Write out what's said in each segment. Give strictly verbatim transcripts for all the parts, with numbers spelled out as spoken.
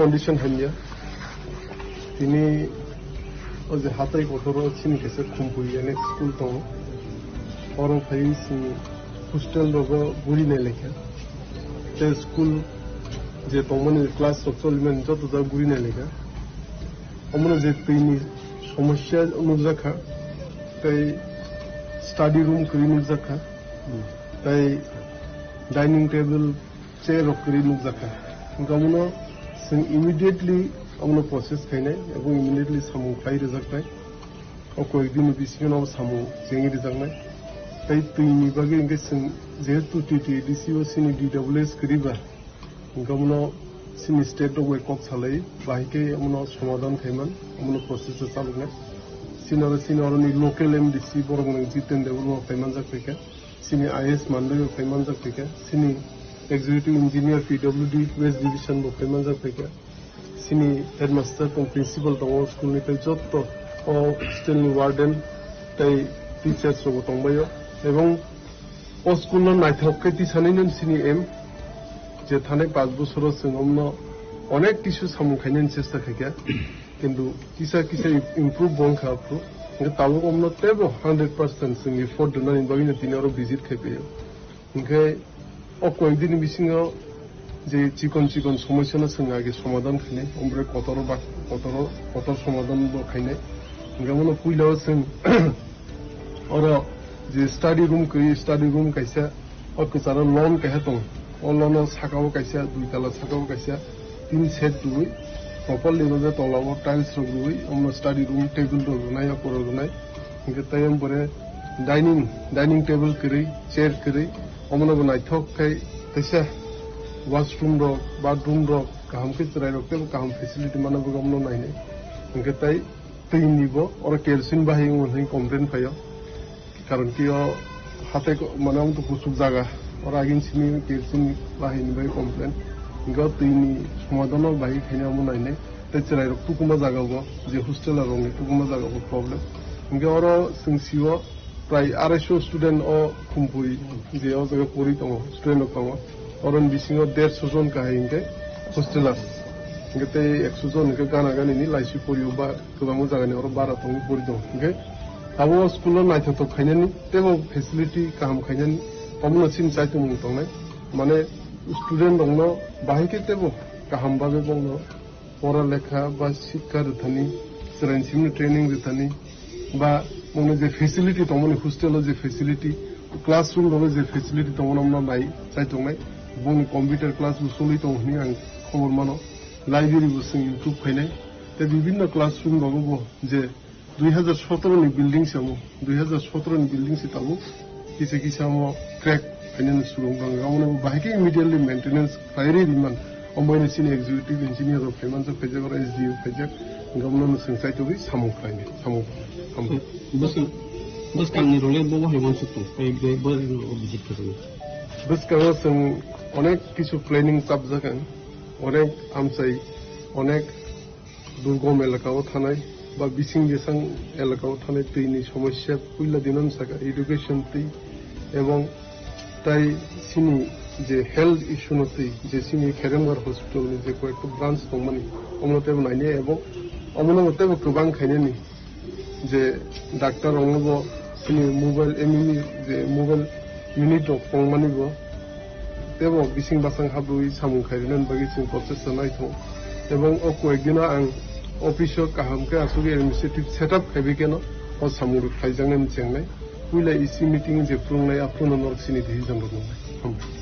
Condition hamya. Tini o je hatai kotor o chini kaisa Khumpui N X school tongo. Oro phai chini hostel rogo guri nai lekha. Tei school je tongmani class rok cholimani joto jaga guri nai lekha. Omono je twi ni somosya nukjakha, tei study room kwrwi nukjakha, tei dining table chair rok kwrwi nukjakha. Hwnkhe omono chwng immediately omono process khainai, abo immediately samung khlai rwjaknai. O koyek din ni bisingo samung chengwi rwjaknai. Tei twi ni bagwi hwnkhe chwng jehetu T T A D C o chini D W S kwrwi ba, hwnkhe omono chini state rok bai kok salai, bahai khe omono somadhan khaiman, omono process o chaloknai. Chini oro, chini oroni local M D C borok nwng Jiten Debbarma phai manjak phaikha. Chini I A S manwi bo phai manjak phaikha. Chini executive engineer P W D West Division bo phai manjak phaikha. Chini headmaster tong, principal tongo school ni, tei jotto o hostel ni warden tei teachers rok bo tongbaio. Ebong o school no naithok khe tisani no chini aim, je thanai panch bosoro chwng omno onek kisu samung khainani chesta khaikha, kintu kisa kisa improve bo wngkha aphuru. Hwnkhe tabuk omno teibo hundred percent chwng effort rwnani bagwino tini oro visit khai phaio. Hwnkhe o koyek dini bisingo je chikon chikon somosya no chwng age somadhan khainai, ombre kotor ba, kotor, kotor somadhan bo khainai. Hwnkhe omono puila o chwng oro je study room kwrwi, study room kaisa, o kwcharo lawn kaisa tongo. O lawn o saka o kaisa, dui tala saka o kaisa tin set rwui, properly rwjak, tola o tiles rok rwui, omono study room, table rok rwnai, o pore rwnai. Hwnkhe tei omo pore dining, dining table kwrwi, chair kwrwi, omono bo naithok khe kaisa washroom rok, bathroom rok kaham khe chwrai rok teibo kaham facility mano, bo omono nainai. Hwnkhe tei twi ni bo oro kerosene bahai wng hinwi complain phaio. Karon ki o hatai ko-, mane omo to kuchuk jaga. Oro agin simi kerosene bahai ni bai complain. Hwnkhe o twi ni somadhan o bahai khaina omo nainai. Tei chwrai rok tukuma jaga bo, je hostel rok ni tukuma jaga bo problem. Hwnkhe oro chwng si o prai arai so student o Khumpui je o jaga pori tongo, student rok tongo. Oroni bisingo derso jon kahai hwnkhe hosteler. Hwnkhe tei ekso jon hwnkhe gana gani ni laisi porio ba kwbangma jaga ni oro bara tongwi pori tongo. Hwnkhe abo o school o naithothok khainani teibo facility kaham khainani omono chini chaitumung tongnai. Mane student rokno bahai khe teibo kaham bagwi bongno pora lekha ba sikha rwthani, chwraini simi training rwthani, ba mone je facility tongmani, hostel o je facility, classroom rogo je facility tongmani, omono nai chai tongnai. Bongni computer class bo choli tongo hwnwi ang khobor mano. Library bo chwng improve khainai. Tei bibinno classroom rogo bo je dui hazar sotoro ni building se omo, dui hazar sotoro ni building se tabuk kisa kisa omo crack khainani sugo wng tong. Omono bo bahai khe immediately maintenance khlai rwi rimani. Omo bai no chini executive engineer rok phaiman jak, phaijak oro S D O phaijak, hwnkhe omono no chwng chaitugwi samung khlainai, samung hambai. Bwskang, bwskangni role bo wahai uansuk tong, tei be-, bo visit khatung. Bwskango chwng onek kisu planning chapjak ang, onek amchai, onek durgom elaka o thanai ba bising jesang elaka o thanai twi ni somosya puila dino wng saka education twi ebong tai chini je health issue no twi je chini Kheremgar hospital ni je koyekta branch tongmani omono teibo nainai ebong omono teibo kwbang khainani je doctor rokno bo chini mobile M M E je mobile unit rok tongmani bo teibo bising basang habrwi samung khairina bagwi chwng process khlai thung. Ebong o koyek dino ang office o kaham khe asugwi administrative setup khaiwi kheno o samung rok khlaijaknai mchengnai. Puila E C meeting je phwrwngnai aphuru no norok chini decision rok nangnai. Hambai.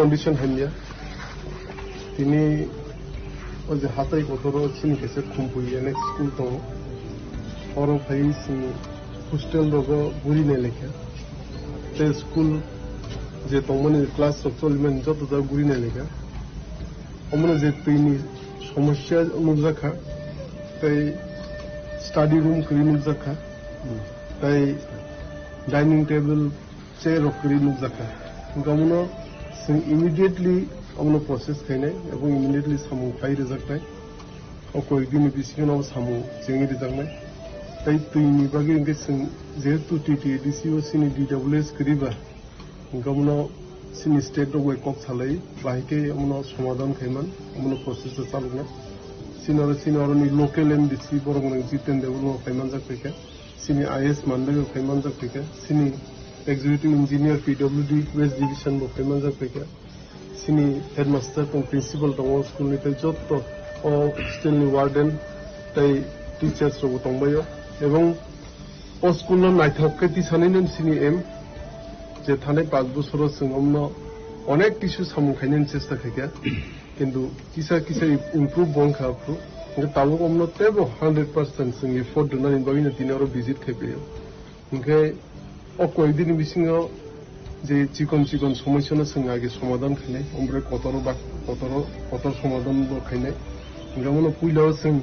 Condition hamya. Tini o je hatai kotor o chini kaisa Khumpui N X school tongo. Oro phai chwng hostel rogo guri nai lekha. Tei school je tongmani class rok cholimani joto jaga guri nai lekha. Omono je twi ni somosya nukjakha, tei study room kwrwi nukjakha, tei dining table chair rok kwrwi nukjakha. Hwnkhe omono chwng immediately omono process khainai ebong immediately samung khai rwjaknai. O koyek dini bisingo samung chengwi rwjaknai. Tei twi ni bagwi hwnkhe chwng jehetu T T A D C o chini D W S kwrwi ba, hwnkhe omono chini state rok bai kok salai, bahai khe omono somadhan khaiman, omono process o chaloknai. Chini oro, chini oroni local M D C borok nwng Jiten Debbarma bo phaimanjak phaikha, chini I S Mandai bo phaimanjak phaikha, chini executive engineer P W D West Division bo phaimanjak phaikha, chini headmaster tong, principal tongo school ni, tei jotto o hostel ni warden tei teachers rok bo tongbaio, ebong o school no naithok khe tisanai nani chini aim, je thanai panch bosoro chwng omno onek kisu samung khainani chesta khaikha, kintu kisa kisa improve bo wngkha aphuru. Hwnkhe tabuk omno teibo hundred percent chwng effort rwnani bagwino tini oro visit khai phaio. Hwnkhe o koyek dini bisingo je chikon chikon somosya no chwng age somadhan khainai, ombre kotoro ba kotoro, kotor somadhan bo khainai. Hwnkhe omono puila o chwng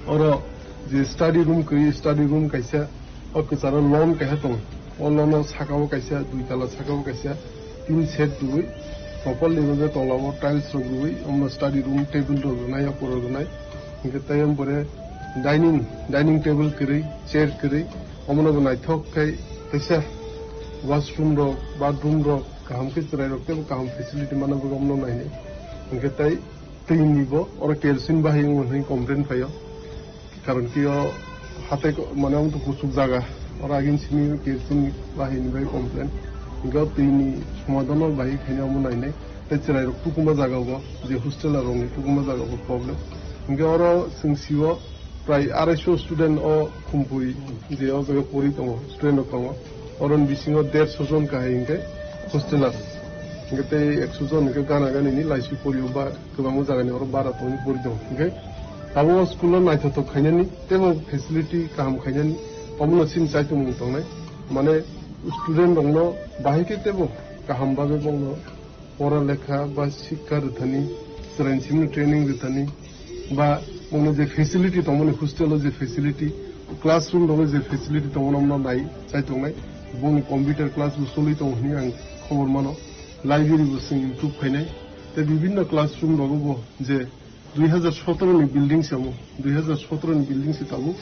oro je study room kwrwi, study room kaisa, o kwcharo lawn kaisa tongo. O lawn o saka o kaisa, dui tala saka o kaisa tin set rwui, properly rwjak, tola o tiles rok rwui, omo study room table rok rwnai, o pura rwnai. Hwnkhe tei omo pore dining, dining table kwrwi, chair kwrwi, omono bo naithok khe kaisa washroom rok, bathroom rok kaham khe chwrai rok teibo kaham facility mano bo omono nainai. Hwnkhe tei twi ni bo oro kerosene bahai wngo hinwi complain phaio. Karon ki o hatai ko-, mane omo to kuchuk jaga. Oro agin simi kerosene bahai ni bai complain. Hwnkhe o twi ni somadhan o bahai khaina omo nainai. Tei chwrai rok tukuma jaga bo, je hostel rok ni tukuma jaga bo problem. Hwnkhe oro chwng si o prai arai so student o Khumpui je o jaga pori tongo, student rok tongo. Oroni bisingo derso jon kahai hwnkhe hosteler. Hwnkhe tei ekso jon hwnkhe gana gani ni laisi porio ba kwbangma jagani oro bara tongwi pori tongo. Hwnkhe tabuk o school o naithothok khainani teibo facility kaham khainani omono chini chaitumung tongnai. Mane student rokno bahai khe teibo kaham bagwi bongno pora lekha ba sikha rwthani, chwraini simi training rwthani, ba bongni je facility tongmani, hostel o je facility, classroom rogo je facility tongmani, omono nai chai tongnai. Bongni computer class bo choli tongo hinwi ang khobor mano. Library bo chwng improve khainai. Tei bibinno classroom rogo bo je dui hazar sotoro ni building se omo, dui hazar sotoro ni building se tabuk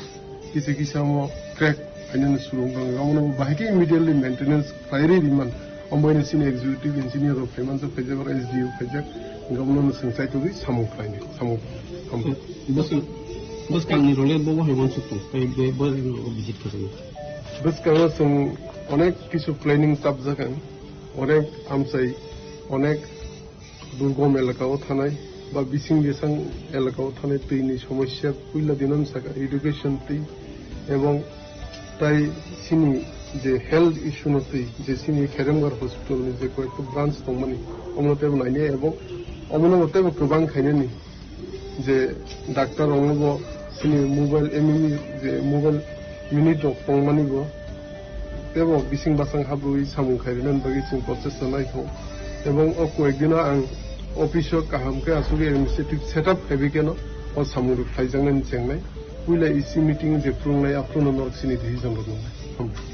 kisa kisa omo crack phainani surung tongo. Omono bo bahai khe immediately maintenance khlai rwi rimani. Omo bai no chini executive engineer rok phaimanjak, phaijak, oro S D O phaijak. Hwnkhe omono no chwng chaitugwi samung khlainai, samung, samung. Bwskang, bwskangni role bo wahai uansuk tong, tei be, bo visit khaijak. Bwskango chwng onek kisu planning chapjak ang, onek amchai, onek durgom elaka o thanai ba bising bisang elaka o thanai twi ni somosya puila dino wng sakha education twi ebong tai chini je health issue no twi je chini Kheremgar hospital ni je koyekta branch tongmani omono teibo nainai ebong omono teibo kwbang khainani je doctor rokno bo chini mobile M M E je mobile unit rok tongmani bo teibo bising basang habrwi samung khai rwnani bagwi chwng process rwnai tongo. Ebong o koyek dino ang office o kaham khe asugwi administrative setup khaiwi kheno o samung rok khlaijaknani chengnai. Puila E C meeting je phwrwngnai aphuru no norok chini decision rok nwngnai.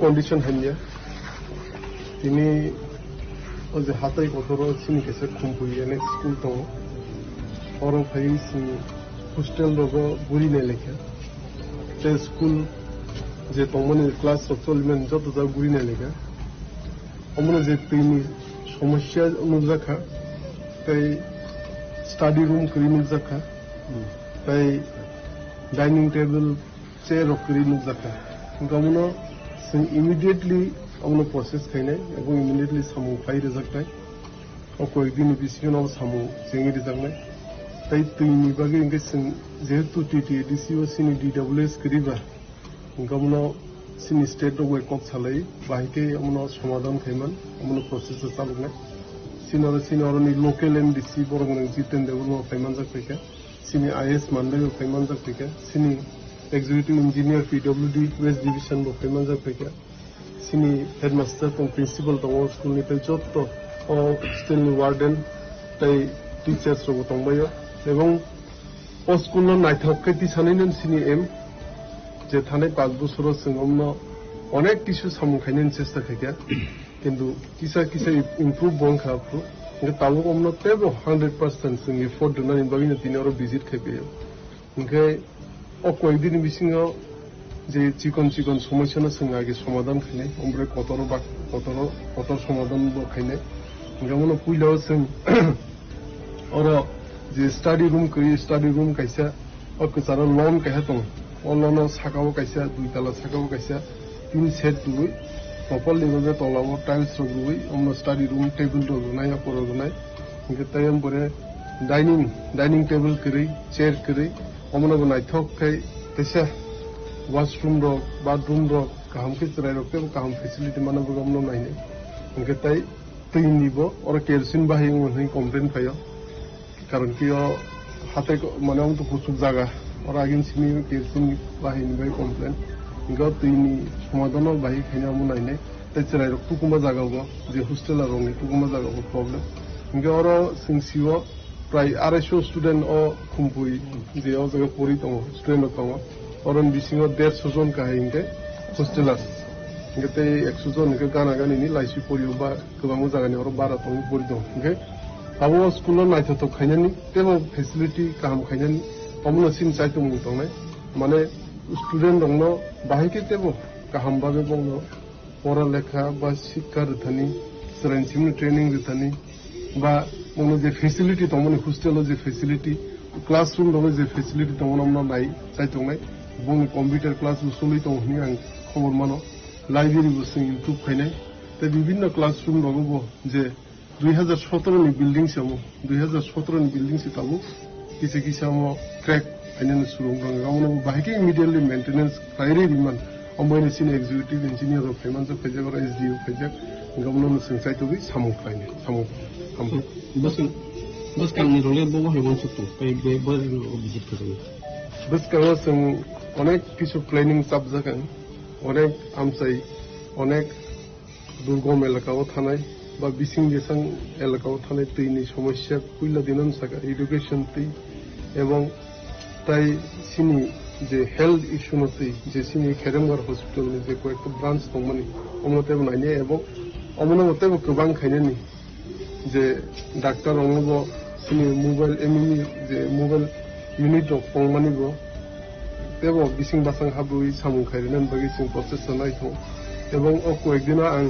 Condition hamya. Tini o je hatai kotor o chini kaisa Khumpui N X school tongo. Oro phai chwng hostel rogo guri nai lekha. Tei school je tongmani class rok choliman joto jaga guri nai lekha. Omono je twi ni somosya nukjakha, tei study room kwrwi nukjakha, tei dining table chair rok kwrwi nukjakha. Hwnkhe omono chwng immediately omono process khainai, abo immediately samung khlai rwjaknai. O koyek din ni bisingo no samung chengwi rwjaknai. Tei twi ni bagwi hwnkhe chwng jehetu T T A D C o chini D W S kwrwi ba, hwnkhe omono chini state rok bai kok salai, bahai khe omono somadhan khaiman, omono process o chaloknai. Chini oro, chini oroni local M D C borok rok Jiten Debbarma phaimanjak phaikha. Chini I S Mandai bo phaimanjak phaikha. Chini executive engineer P W D West Division bo phaimanjak phaikha. Chini headmaster tong, principal tongo school ni, tei jotto o hostel ni warden tei teachers rok bo tongbaio. Ebong o school no naithok khe tisanai no chini aim, je thanai panch bosoro chwng omno onek kisu samung khainani chesta khaikha, kintu kisa kisa improve bo wngkha aphuru. Hwnkhe tabuk omno teibo hundred percent chwng effort rwnani bagwino tini oro visit khaibaio. Hwnkhe o koyek dini bisingo je chikon chikon somosya no chwng age somadhan khainai, ombre kotoro ba kotoro kotor somadhan bo khainai. Hwnkhe omono puila o chwng oro je study room kwrwi, study room kaisa, o kwcharo loan kaisa tongo. O loan o saka o kaisa, dui tala saka o kaisa tin set rwui, properly rwui, tola o tiles rok rwui, omono study room table rok rwnai, akorok rwnai. Hwnkhe tei omo pore dining, dining table kwrwi, chair kwrwi, omono bo naithok khe teisa washroom rok, bathroom rok kaham khe chwrai rok teibo kaham facility mano bo omono nainai. Hwnkhe tei twi ni bo oro kerosene bahai wng hinwi complain phaio. Karon ki o hatai ko-, mane omo to kuchuk jaga. Oro agin simi kerosene bahai ni bai complain. Hwnkhe o twi ni somadhan o bahai khaina omo nainai. Tei chwrai rok tukuma jaga bo, je hostel rok ni tukuma jaga bo problem. Hwnkhe oro chwng si o prai arai so student o Khumpui je o jaga pori tongo, student rok tongo. Oroni bisingo derso jon kahai hwnkhe hostelers. Hwnkhe tei ekso jon hwnkhe gana gani ni laisi porio ba kwbangma jaga ni oro bara tongwi pori tongo. Hwnkhe abo o school o naithothok khainani teibo facility kaham khainani omono chini chaitomung tongnai. Mane student rokno bahai khe teibo kaham bagwi bongno pora lekha ba sikha rwthani, chwraini simi training rwthani, ba bongni je facility tongmani, hostel o je facility, classroom rogo je facility tongmani, omono nai chai tongnai. Bongni computer class bo choli tongo hwnwi ang khobor mano. Library bo chwng improve khainai. Tei bibinno classroom rogo bo je dui hazar sotoro ni building se omo, dui hazar sotoro ni building se tabuk kisa kisa omo crack hainani surung rang, omono bahai khe immediately maintenance khlai ri rimani. Omo bai chini executive engineer rok phaiman jak, phaijak oro S D O phaijak, hwnkhe omono chwng chaitogwi samung khlainai, samung hamkha. Bwskang, bwskangni role bo hai uansuk tong, tei be, bo visit khaijak. Bwskango chwng onek kisu planning chapjak ang, onek amchai, onek durgom elaka o thanai ba bising jesang elaka o thanai twi ni somosya puila dino wng saka education twi ebong tai chini je health issue no twi je chini Kheremgar hospital ni je koyekta branch tongmani omo teibo nainai ebong omono teibo kwbang khainani je doctor rokno bo chini mobile M M E je mobile unit rok tongmani bo teibo bising basang habrwi samung khai rwnani bagwi chwng process rwnai tongo. Ebong o koyek dino ang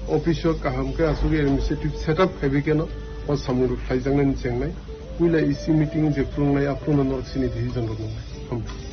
office o kaham khe asugwi administrative setup khaiwi kheno o samung rok khlaijaknani chengnai. Puila E C meeting je phwrwngnai, aphuru no norok chini decision rok wngnai. Hambai.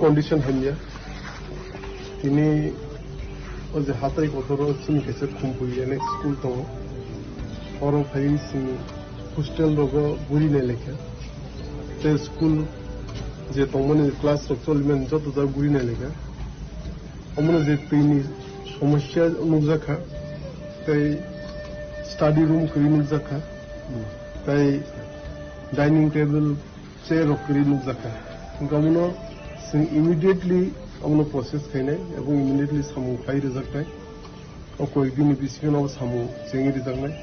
Condition hamya. Tini o je hatai kotor o chini kaisa Khumpui N X school tongo. Oro phai chini hostel rogo guri nai lekha. Tei school je tongmani class rok choliman joto jagao guri nai lekha. Omono je twi ni somosya nukjakha, tei study room kwrwi nukjakha, tei dining table, chair rok kwrwi nukjakha. Hwnkhe omono chwng immediately omono process khainai, ebong immediately samung khlai rwjaknai. O koyek bini bisingo samung chengwi rwjaknai.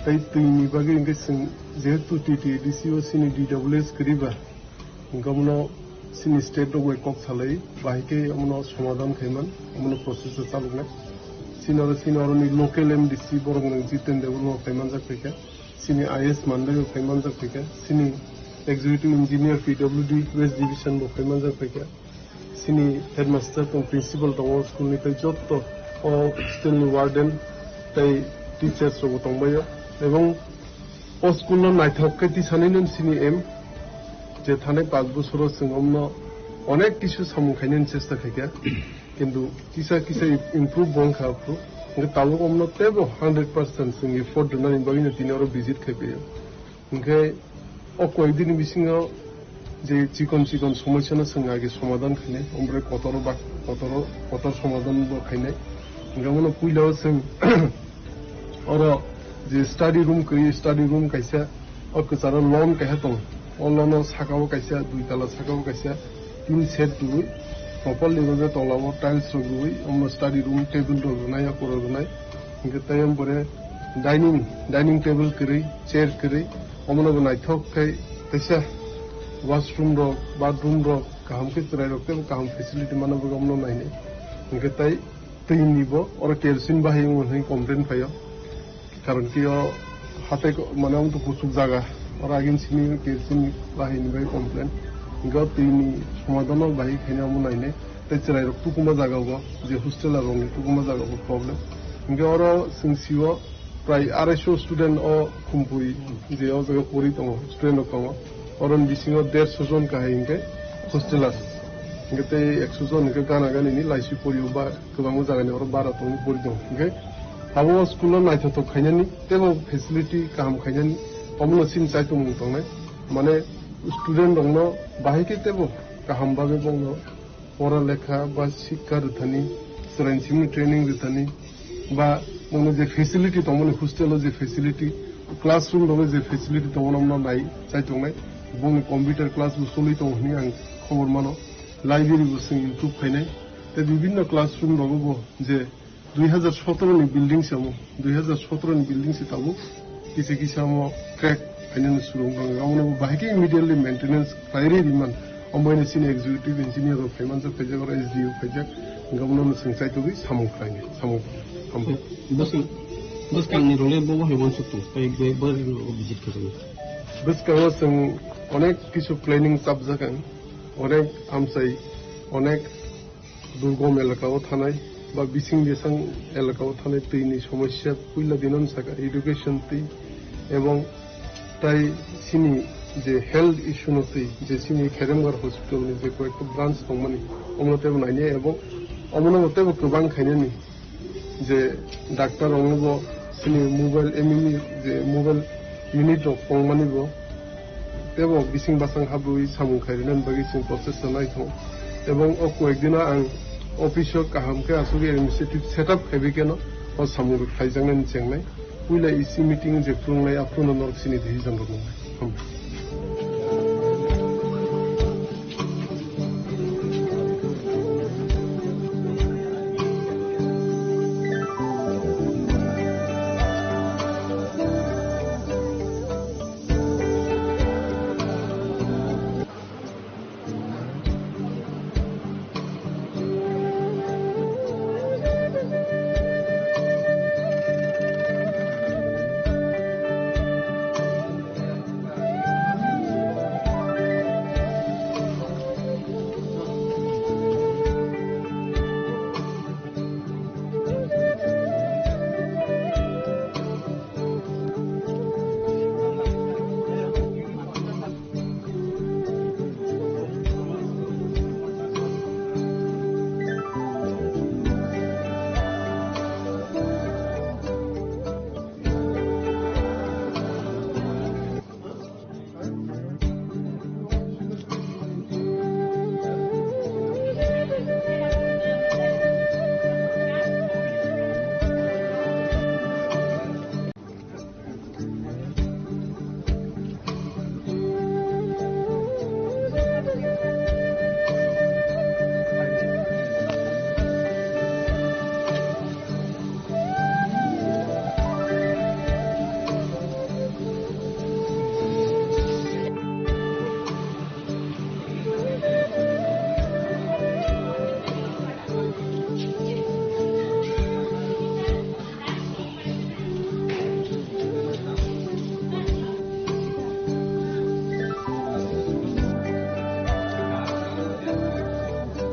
Tei twi ni bagwi hwnkhe chwng jehetu T T A D C o chini D W S kwrwi ba, hwnkhe omono chini state rok bai kok salai, bahai khe omono somadhan khaiman, omono process o chaloknai. Chini oro, chini oroni local M D C borok nwng Jiten Debbarma phai manjak phaikha, chini I S Mandai bo phai manjak phaikha, chini executive engineer P W D West Division bo phai manjak phaikha, chini headmaster tong, principal tongo school ni, tei jotto o hostel ni warden tei teachers rok bo tongbaio, ebong o school no naithok khe tisanai no chini aim, je thanai panch bosoro chwng omno onek kisu samung khainani chesta khaikha, kintu kisa kisa improve bo wngkha aphuru, hwnkhe tabuk omno teibo hundred percent chwng effort rwnani bagwino tini oro visit khai phaio. Hwnkhe o koyek dini bisingo je chikon chikon somosyano chwng age somadhan khainai, omobai kotoro ba, kotoro, kotor somadhan bo khainai. Hwnkhe omono puila o chwng oro je study room kwrwi, study room kaisa, o kwcharo lawn kaisa tongo. O lawn o saka o kaisa, dui tala saka o kaisa tin set rwui, properly rwjak, tola o tiles rok rwui, omo study room table rok rwnai, o pura rwnai. Hwnkhe tei omo pore dining, dining table kwrwi, chair kwrwi, omono bo naithok khe kaisa washroom rok, bathroom rok kaham khe chwrai rok tei kaham facility mano, bo omono nainai. Hwnkhe tei twi ni bo oro kerosene bahai wng mano hinwi complain phaio. Karon ki o hatai ko-, mane, omo to kuchuk jaga. Oro agin simi kerosene bahai ni bai complain. Hingke o twi ni somadhan no bahai khaina omo nainai. Tei chwrai rok tukuma jaga o, je hostel rok ni tukuma jaga o problem. Hingke oro chwng si o prai arai so student o Khumpui je o jaga pori tongo, student rok tongo. Oro ni bisingo derso jon kahai hingke hostel as. Hingke tei ekso jon hingke gana gani ni laisi pori o ba kwbangma jagani oro bara tongwi pori tongo. Hingke abo o school o naithothok khainani, teibo facility kaham khainani, omono chini chaitomung tongnai. Mane student rokno bahai khe teibo kaham bagwi bongno pora lekha ba sikha rwthani, chwraini simi training rwthani, ba bongni je facility tongmani, hostel o je facility, classroom rogo je facility tongmani, omono nai chaitongnai. Bongni computer class bo choli tongo hinwi ang khobor mano. Library bo chwng improve khainai. Tei bibinno classroom rogo bo je dui hazar sotoro ni building se omo, dui hazar sotoro ni building se tabuk kisa kisa omo crack khainani surung tongo. Omono bo bahai khe immediately maintenance khlai rwi man. Omo bai chini executive engineer rok phai manjak, phaijak, oro S D O phaijak. Hingke omono chwng chaitogwi samung khlainai, samung hambai. Bwskang, bwskangni role bo wahai uansuk tong, tei be-, bo visit khe tong. Bwskango chwng onek kisu planning chapjak ang, onek amchai, onek durgom elaka o thanai ba bising bisang elaka o thanai twi ni somosya puila dino wng saka education twi ebong tai chini je health issue no twi je chini Kheremgar hospital ni je koyekta branch tongmani omono teibo nainai ebong omono teibo kwbang khainani je doctor rokno bo chini mobile M M E je mobile unit rok tongmani bo teibo bising basang habrwi samung khairina bagwi chwng process rwnai thung. Ebong o koyek dino ang office o kaham khe asugwi administrative setup khaiwi kheno o samung rok khaijaknani chengnai. Puila E C meeting je phunuknai aphuru no norok chini decision rok nwngnai. Hambai.